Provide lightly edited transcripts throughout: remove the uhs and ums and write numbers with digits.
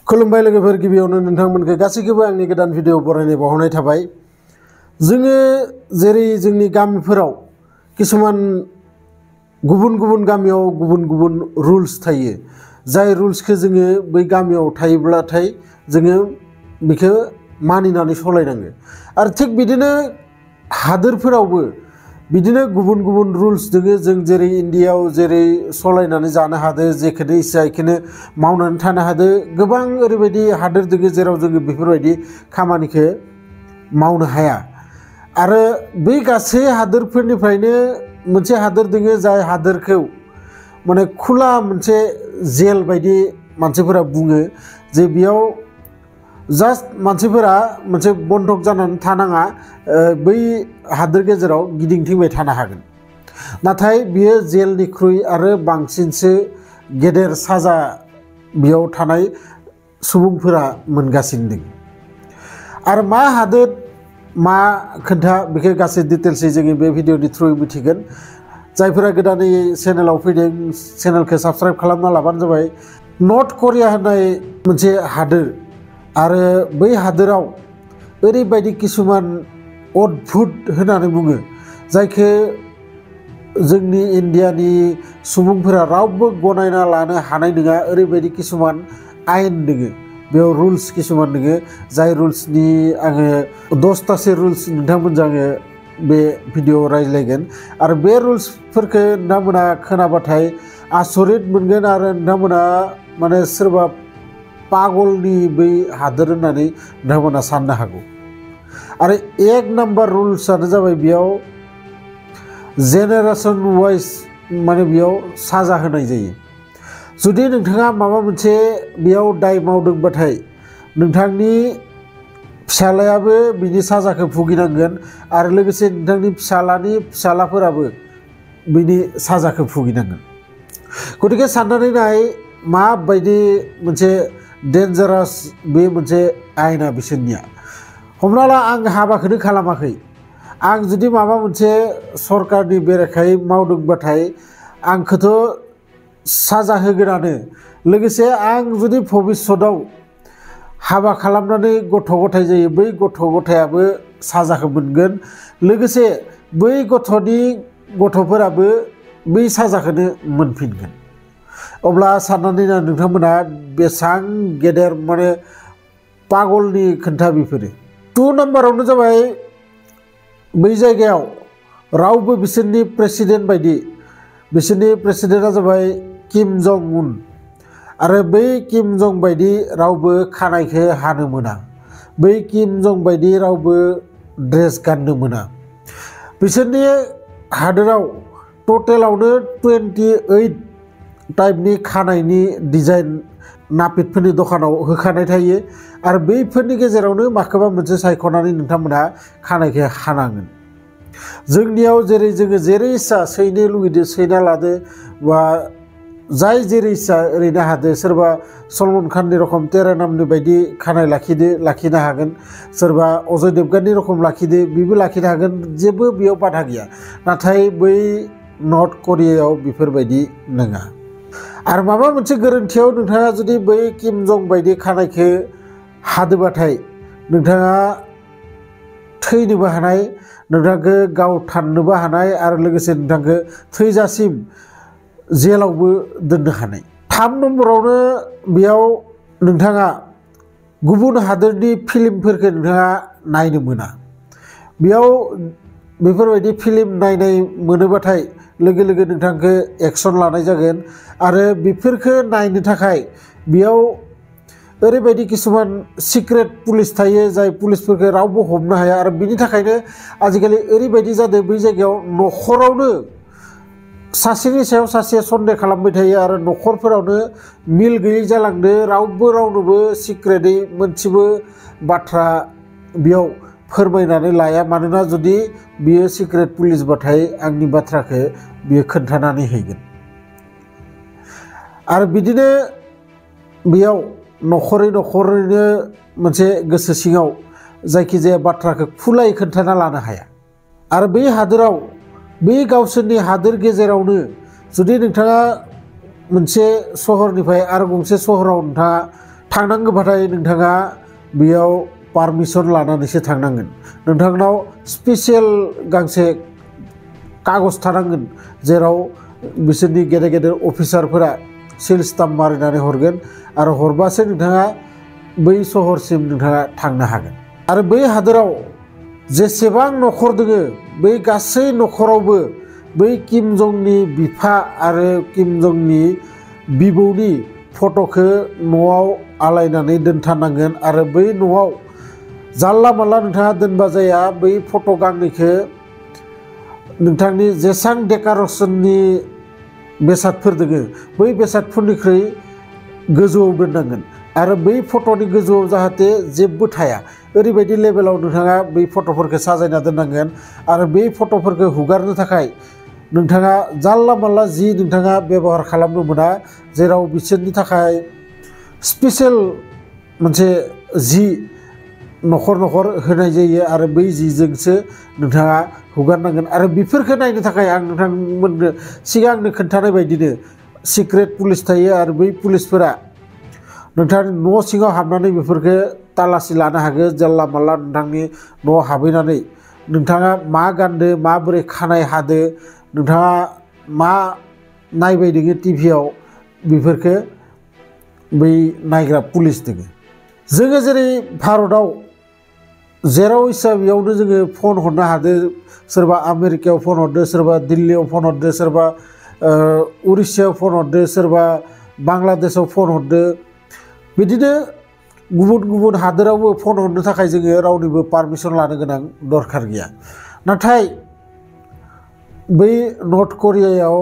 खुलुमबाय लोगोफोर गिबियावनो नोंथांमोनखौ गासैखौबो आंनि गोदान भिडिअ बरायनाय बावहरनाय थाबाय। जोङो जेरै जोंनि गामिफोराव किसुमान गुबुन गुबुन गामियाव गुबुन गुबुन रुल्स थायो, जाय रुल्सखौ जोङो बै गामियाव थायोब्लाथाय जोङो बेखौ मानिनानै सलायनांगो। आरो थिग बिदिनो हादोरफोरावबो बिदिनो गुबुन गुबुन रुल्स दोङो। जों जेरै इन्डियायाव जेरै सलायनानै जानो हादो, जेखौनो इच्छा बेखौनो मावनानै थानो हादो। गोबां ओरैबायदि हादोर दोङो जेराव जोङो बेफोरबायदि खामानिखौ मावनो हाया। आरो बै गासै हादोरफोरनिफ्रायनो मोनसे हादोर दोङो जाय हादोरखौ माने खुला मोनसे जेल बायदि मानसिफोरा बुङो, जे बेयाव जास्ट मानसिफोरा मोनसे बन्दक जानानै थानाङा, बै हादोर गेजेराव गिदिंथिंबाय थानो हागोन। नाथाय बियो जेलनिख्रुइ आरो बांसिनसो गेदेर साजा बेयाव थानाय सुबुंफोरा मोनगासिनो दं। आरो मा हादोर मा खोन्था बेखौ गासै डिटेल्सै जोङो बे भिडिअनि थ्रुयै मिथिगोन। जायफोरा गोदानै चेनेलाव फैदों, चेनेलखौ साबस्क्राइब खालामना लाबानो जाबाय। नर्थ करिया होननाय मोनसे हादोर, आरो बै हादोराव ओरैबायदि किसुमान अद्भुत होननानै बुङो, जायखौ जोंनि इन्डियानि सुबुंफोरा रावबो गनायना लानो हानाय नङा। ओरैबायदि किसुमान आयेन दोङो, बेयाव रुल्स किसुमान दोङो, जाय रुल्सनि आङो 10तासो रुल्स नोंथांमोनजों आङो बे भिडिअ रायज्लायगोन। आरो बे रुल्सफोरखौ नोंथांमोना खोनाबाथाय आसरित मोनगोन, आरो नोंथांमोना माने सोरबा पागलनि बै हादोर होननानै नोंथांमोना साननो हागौ। आरो एक नाम्बार रुल्सआनो जाबाय बेयाव जेनेरेसन वाइज माने बेयाव साजा होनाय जायो। जुदि नोंथाङा माबा मोनसे बेयाव दाय मावदोंबाथाय नोंथांनि फिसालायाबो बिनि साजाखौ भुगिनांगोन, आरो लोगोसे नोंथांनि फिसालानि फिसालाफोराबो बिनि साजाखौ भुगिनांगोन। गतिके साननानै नाय माबायदि मोनसे डेन्जारास बे मोनसे आयेना बिसोरनिया। हमना ला आं हाबाखौनो खालामाखै, आं जुदि माबा मोनसे सरकारनि बेरेखायै मावदोंबाथाय आंखौथ' साजा होगोनानो। लोगोसे आं जुदि भबिष्यतआव हाबा खालामनानै गथ' गथाय जायो, बै गथ' गथायाबो साजाखौ मोनगोन। लोगोसे बै गथ'नि गथ'फोराबो बै साजाखौनो मोनफिनगोन। अब्ला साननानै नाय नोंथांमोना बेसेबां गेदेर माने पागलनि खोन्था बेफोरो। 2 नाम्बारावनो जाबाय बै जायगायाव रावबो बिसोरनि प्रेसिडेन्ट बायदि, बिसोरनि प्रेसिडेन्टआ जाबाय किम जं उन, आरो बै किम जं बायदि रावबो खानायखौ हानो मोना, बै किम जं बायदि रावबो ड्रेस गाननो मोना। बिसोरनि हादोराव टटेलावनो 28 टाइपनि खानायनि डिजाइन नापितफोरनि दखानाव होखानाय थायो, आरो बैफोरनि गेजेरावनो माखौबा मोनसे सायख'नानै नोंथांमोना खानायखौ हानांगोन। जोंनियाव जेरै जोङो जेरै इच्छा सैनो लुगैदो सैना लादो, बा जाय जेरै इच्छा ओरैनो हादो। सोरबा सलमान खाननि रखम तेरे नामनि बायदि खानाय लाखिदो, लाखिनो हागोन। सोरबा अजय देबगाननि रखम लाखिदो, बेबो लाखिनो हागोन, जेबो बेयाव बाधा गैया। नाथाय बै नर्थ करियायाव बेफोरबायदि नङा। आरो माबा मोनसे गोरोन्थियाव नोंथाङा जुदि बै किम जं बायदि खानायखौ हादोबाथाय नोंथाङा थैनोबो हानाय, नोंथांखौ गावथारनोबो हानाय, आरो लोगोसे नोंथांखौ थैजासिम जेलावबो दोननो हानाय। 3 नम्बरावनो बेयाव नोंथाङा गुबुन हादोरनि फिल्मफोरखौ नोंथाङा नायनो मोना। बेयाव बेफोरबायदि फिल्म नायनाय मोनोबाथाय लोगो लोगो नोंथांखौ एक्सन लानाय जागोन। आरो बेफोरखौ नायनो थाखाय बेयाव ओरैबायदि किसुमान सिक्रेट पुलिस थायो, जाय पुलिसफोरखौ रावबो हमनो हाया। आरो बिनि थाखायनो आजिखालि ओरैबायदि जादों, बै जायगायाव न'खरावनो सासेनि सायाव सासे सन्देह खालामबाय थायो, आरो न'खरफोरावनो मिल गैयै जालांदो। रावबो रावनोबो सिक्रेटै मोनसेबो बाथ्रा बेयाव फोरमायनानै लाया, मानोना जुदि बियो सिक्रेट पुलिसबाथाय आंनि बाथ्राखौ बियो खोन्थानानै हैगोन। आरो बिदिनो बेयाव न'खरैनो मोनसे गोसो सिङाव जायखिजाया बाथ्राखौ खुलायै खोन्थाना लानो हाया। आरो बै हादोराव बै गावसोरनि हादोर गेजेरावनो जुदि नोंथाङा मोनसे सहरनिफ्राय आरो गंसे सहराव नोंथाङा थांनांगौबाथाय नोंथाङा बेयाव पारमिसन लानानैसो थांनांगोन नोंथांनाव स्पेसियेल गांसे कागज थानांगोन जेराव बिसोरनि गेदेर गेदेर अफिसारफोरा सिल स्टाम्प मारिनानै हरगोन आरो हरबासो नोंथाङा बै सहरसिम नोंथाङा थांनो हागोन आरो बै हादोराव जेसेबां न'खर दोङो बै गासै न'खरावबो बै किम जंनि बिफा आरो किम जंनि बिबौनि फट'खौ न'आव आलायनानै दोनथारनांगोन आरो बै न'आव जानला मानला नोंथाङा दोनबा जाया बै फट' गांनैखौ नोंथांनि जेसां डेक'रेसननि बेसादफोर दोङो बै बेसादफोरनिख्रुइ गोजौआव दोननांगोन आरो बै फट'नि गोजौआव जाहाथे जेबो थाया ओरैबायदि लेभेलाव नोंथाङा बै फट'फोरखौ साजायना दोननांगोन आरो बै फट'फोरखौ हुगारनो थाखाय नोंथाङा जानला मानला जि नोंथाङा बेबहार खालामनो मोना जेराव बिसोरनि थाखाय स्पेसियेल मोनसे जि न'खर न'खर होनाय जायो आरो बै जिजोंसो नोंथाङा हुगारनांगोन आरो बेफोरखौ नायनो थाखाय आं नोंथांमोननो सिगांनो खोन्थानाय बायदिनो सिक्रेट पुलिस थायो आरो बै पुलिसफोरा नोंथांनि न' सिङाव हाबनानै बेफोरखौ तालासि लानो हागोन जानला मानला नोंथांनि न'आव हाबहैनानै नोंथाङा मा गानदो माबोरै खानाय हादो नोंथाङा मा नायबाय दोङो टिभियाव बेफोरखौ बै नायग्रा पुलिस दोङो जोङो जेरै भारतआव जेराव इच्छा बेयावनो जोङो फन हरनो हादो सोरबा आमेरिकायाव फन हरदो सोरबा दिल्लीयाव फन हरदो सोरबा उरिष्यायाव फन हरदो सोरबा बांलादेशआव फन हरदो बिदिनो गुबुन गुबुन हादोरावबो फन हरनो थाखाय जोङो रावनिबो पारमिसन लानो गोनां दरखार गैया नाथाय बै नर्थ करियायाव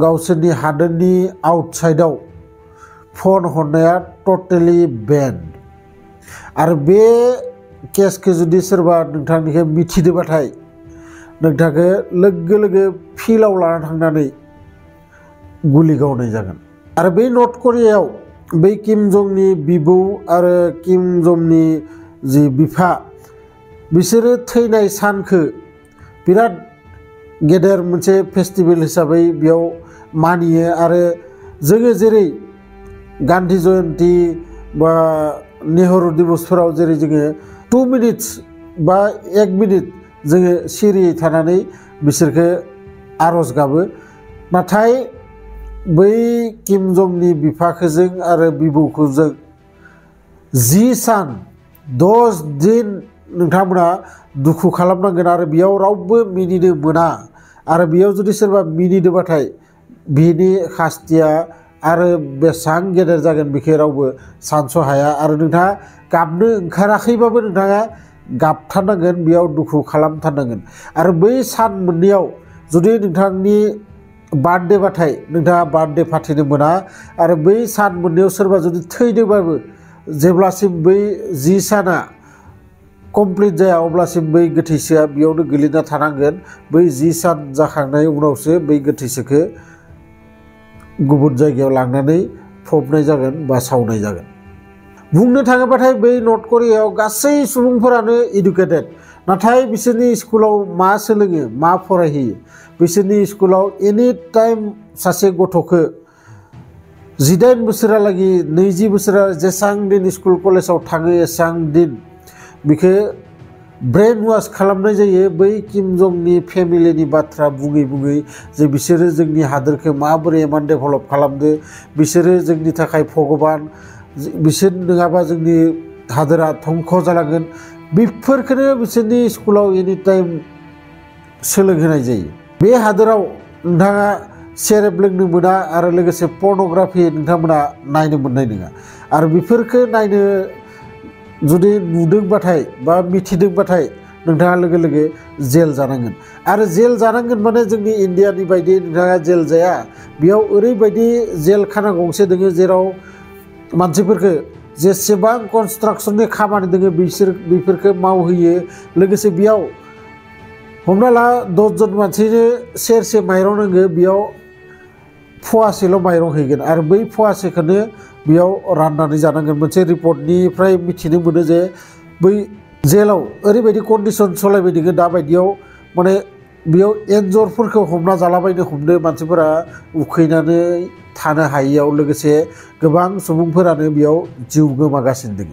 गावसोरनि हादोरनि आउटसाइडआव फन हरनाया टटेलि बेन आरो बे केसखौ जुदि सोरबा नोंथांनिखौ मिथिदोबाथाय नोंथांखौ लोगो लोगो फिल्डआव लाना थांनानै गुलि गावनाय जागोन आरो बै नर्थ करियायाव बै किम जंनि बिबौ आरो किम जंनि जि बिफा बिसोरो थैनाय सानखौ बिराद गेदेर मोनसे फेस्टिभेल हिसाबै बेयाव मानियो आरो जोङो जेरै गान्धी जयन्ती बा नेहरू दिबसफोराव जेरै जोङो 2 मिनिट्स बा 1 मिनिट जोङो सिरियै थानानै बिसोरखौ आर'ज गाबो नाथाय बै किम जंनि बिफाखोजों आरो बिबौखोजों 10 सान 10 दिन नोंथांमोना दुखु खालामनांगोन आरो बेयाव रावबो मिनिनो मोना आरो बेयाव जुदि सोरबा मिनिदोबाथाय बिनि शास्तिया आरो बेसेबां गेदेर जागोन बेखौ रावबो सानस' हाया आरो नोंथाङा गाबनो ओंखाराखैबाबो नोंथाङा गाबथारनांगोन बेयाव दुखु खालामथारनांगोन आरो बै सान मोननैयाव जुदि नोंथांनि बार्थडेबाथाय नोंथाङा बार्थडे फाथिनो मोना आरो बै सान मोननैयाव सोरबा जुदि थैदोंबाबो जेब्लासिम बै 10 साना कमप्लिट जाया अब्लासिम बै गोथैसोआ बेयावनो गोलैना थानांगोन बै 10 सान जाखांनाय उनावसो बै गोथैसोखौ गुबुन जायगायाव लांनानै फबनाय जागोन बा सावनाय जागोन बुंनो थाङोबाथाय बै नर्थ करियायाव गासै सुबुंफोरानो इडुकेटेड नाथाय बिसोरनि स्कुलाव मा सोलोङो मा फरायहैयो बिसोरनि स्कुलाव एनि टाइम सासे गथ'खौ 18 बोसोरालागि 20 बोसोरा जेसां दिन स्कुल कलेजाव थाङो एसां दिन बिखौ ब्रेन वाश खालामनाय जायो बै किम जंनि फेमिलिनि बाथ्रा बुङै बुङै जे बिसोरो जोंनि हादोरखौ माबोरै इमान डेभेलप खालामदो बिसोरो जोंनि थाखाय भगबान बिसोर नङाबा जोंनि हादोरा धंख जालांगोन बेफोरखौनो बिसोरनि स्कुलाव एनि टाइम सोलोंहोनाय जायो बे हादोराव नोंथाङा सेरेब लोंनो मोना आरो लोगोसे पर्न'ग्राफि नोंथांमोना नायनो मोननाय नङा आरो बेफोरखौ नायनो जुदि नुदोंबाथाय बा मिथिदोंबाथाय नोंथाङा लोगो लोगो जेल जानांगोन आरो जेल जानांगोन माने जोंनि इन्डियानि बायदि नोंथाङा जेल जाया बेयाव ओरैबायदि जेल खाना गंसे दोङो जेराव मानसिफोरखौ जेसेबां कनस्ट्राक्शननि खामानि दोङो बेफोरखौ मावहोयो लोगोसे बेयाव हमना ला 10 जन मानसिनो सेरसे माइरं नांगौ बेयाव फवासेल' माइरं हैगोन आरो बै फवासेखौनो बेयाव राननानै जानांगोन मोनसे रिपर्टनिफ्राय मिथिनो मोनो जे बै जेलाव ओरैबायदि कन्डिसन सलायबाय दोङो दाबायदियाव माने बेयाव एन्जरफोरखौ हमना जालाबायनो हमदो मानसिफोरा उखैनानै थानो हायैयाव लोगोसे गोबां सुबुंफोरानो बेयाव जिउ गोमागासिनो दङ।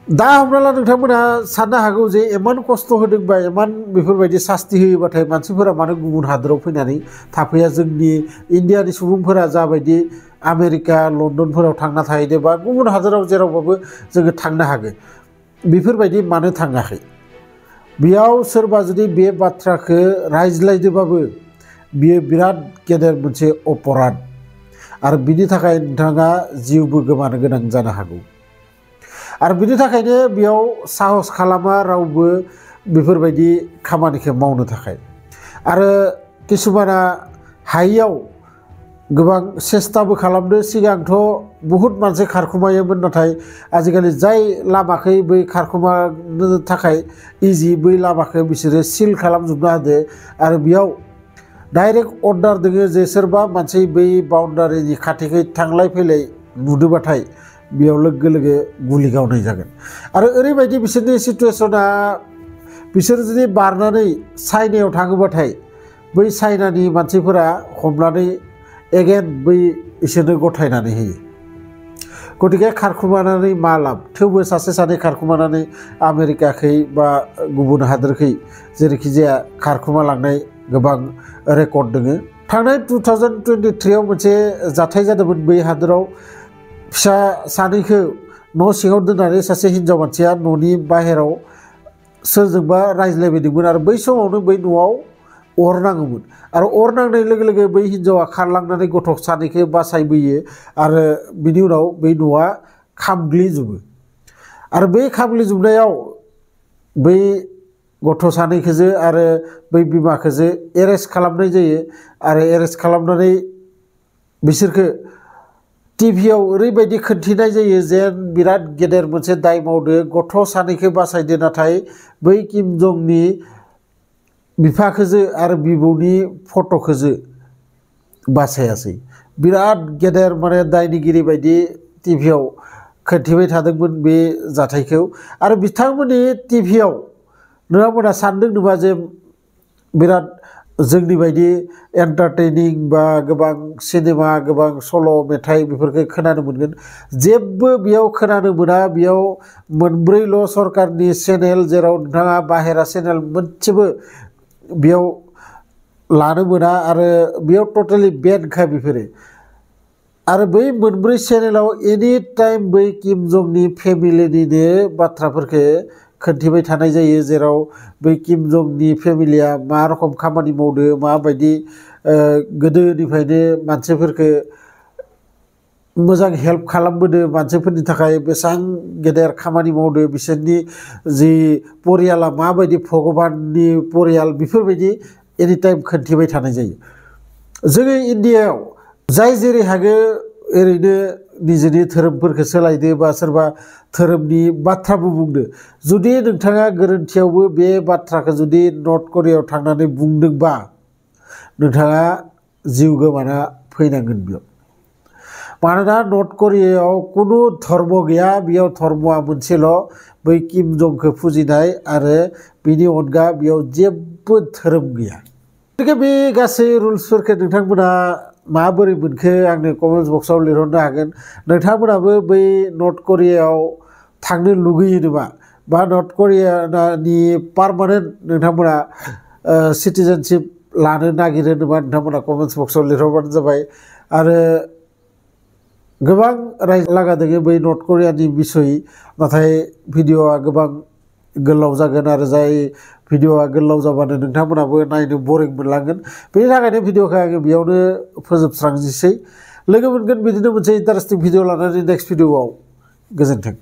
दा हमना ला नोंथांमोना साननो हागौ जे इमान खस्थ' होदोंबा इमान बेफोरबायदि सास्ति होयोबाथाय मानसिफोरा मानो गुबुन हादोराव फैनानै थाफैया जोंनि इन्डियानि सुबुंफोरा जाबायदि आमेरिका लन्डनफोराव थांना थाहैदों बा गुबुन हादोराव जेरावबाबो जोङो थांनो हागोन बेफोरबायदि मानो थाङाखै बेयाव सोरबा जुदि बे बाथ्राखौ रायज्लायदोंबाबो बियो बिराद गेदेर मोनसे अपराध आरो बिनि थाखाय नोंथाङा जिउबो गोमानो गोनां जानो हागौ आरो बिनि थाखायनो बेयाव साहस खालामा रावबो बेफोरबायदि खामानिखौ मावनो थाखाय आरो किसुमाना हायियाव गोबां सेस्ताबो खालामदो सिगांथ' बहुत मानसि खारखुमायोमोन नाथाय आजिखालि जाय लामाखौ बै खारखुमानो थाखाय इजि बै लामाखौ बिसोरो सिल खालामजोबनो होदो आरो बेयाव डाइरेक्ट अर्डार दोङो जे सोरबा मानसि बै बाउन्डारिनि खाथिखै थांलाय फैलाय नुदोबाथाय बेयाव लोगो लोगो गुलि गावनाय जागोन आरो ओरैबायदि बिसोरनि सिटुवेसना बिसोर जुदि बारनानै चाइनायाव थाङोबाथाय बै चाइनानि मानसिफोरा हमनानै एगेन बै इसोरनो गथायनानै होयो गतिके खारखुमानानै मा लाब थेवबो सासे सानै खारखुमानानै आमेरिकाखै बा गुबुन हादोरखै जेरैखि जाया खारखुमा लांनाय गोबां रेकर्ड दोङो थांनाय 2023 आव मोनसे जाथाय जादोंमोन बै हादोराव फिसा सानैखौ न' सिङाव दोननानै सासे हिनजाव मानसिया न'नि बाहेराव सोरजोंबा रायज्लायबायदोंमोन आरो बै समावनो बै न'आव अर नाङोमोन आरो अर नांनाय लोगो लोगो बै हिनजावा खारलांनानै गथ' सानैखौ बासायबोयो आरो बिनि उनाव बै न'आ खामग्लिजोबो आरो बै खामग्लिजोबनायाव बै गथ' सानैखौजो आरो बै बिमाखौजो एरेस्ट खालामनाय जायो आरो एरेस्ट खालामनानै बिसोरखौ टिभियाव ओरैबायदि खोन्थिनाय जायो जेन बिराद गेदेर मोनसे दाय मावदो गथ' सानैखौ बासायदो नाथाय बै किम जंनि बिफाखौजो आरो बिबौनि फट'खौजो बासायासै बिराद गेदेर माने दायनिगिरि बायदि टिभियाव खोन्थिबाय थादोंमोन बे जाथायखौ आरो बिथांमोननि टिभियाव नोंथांमोना सानदों नामा जे बिराद जोंनि बायदि एन्टारटेनिं बा गोबां सिनेमा गोबां सल' मेथाइ बेफोरखौ खोनानो मोनगोन जेबो बेयाव खोनानो मोना बेयाव मोनब्रैल' सरकारनि चेनेल जेराव नोंथाङा बाहेरा चेनेल मोनसेबो बेयाव लानो मोना आरो बेयाव टटेलि बेनखा बेफोरो आरो बै मोनब्रै चेनेलाव एनि टाइम बै किम जंनि फेमिलिनिनो बाथ्राफोरखौ खोन्थिबाय थानाय जायो जेराव बै किम जंनि फेमिलिया मा रखम खामानि मावदो माबायदि गोदोनिफ्रायनो मानसिफोरखौ मोजां हेल्प खालामबोदो मानसिफोरनि थाखाय बेसेबां गेदेर खामानि मावदो बिसोरनि जि परियाला माबायदि भगबाननि परियाल बेफोरबायदि एनि टाइम खोन्थिबाय थानाय जायो जोंनि इन्डियायाव जाय जेरै हागो ओरैनो निजेनि धोरोमफोरखौ सोलायदो बा सोरबा धोरोमनि बाथ्राबो बुंदो जुदि नोंथाङा गोरोन्थियावबो बे बाथ्राखौ जुदि नर्थ करियायाव थांनानै बुंदोंबा नोंथाङा जिउ गोमाना फैनांगोन बेयाव मानोना नर्थ करियायाव खुनु धर्म गैया बेयाव धर्मआ मोनसेल' बै किम जंखौ फुजिनाय आरो बिनि अनगा बेयाव जेबो धोरोम गैया गतिके बे गासै रुल्सफोरखौ नोंथांमोना माबोरै मोनखो आंनो कमेन्ट बक्सआव लिरहरनो हागोन नोंथांमोनाबो बै नर्थ करियायाव थांनो लुगैयो नामा बा नर्थ करियानि पारमानेन्ट नोंथांमोना सिटिजेनशिप लानो नागिरो नामा नोंथांमोना कमेन्ट बक्सआव लिरहरबानो जाबाय आरो गोबां रायज्लागा दोङो बै नर्थ करियानि बिसय नाथाय भिडिअआ गोबां गोलाव जागोन आरो जाय भिडिअआ गोलाव जाबानो नोंथांमोनाबो नायनो बरिं मोनलांगोन बेनि थाखायनो भिडिअखौ आङो बेयावनो फोजोबस्रांनोसै लोगो मोनगोन बिदिनो मोनसे इन्टारेस्टिं भिडिअ लानानै नेक्स्ट भिडिअआव गोजोन्थों।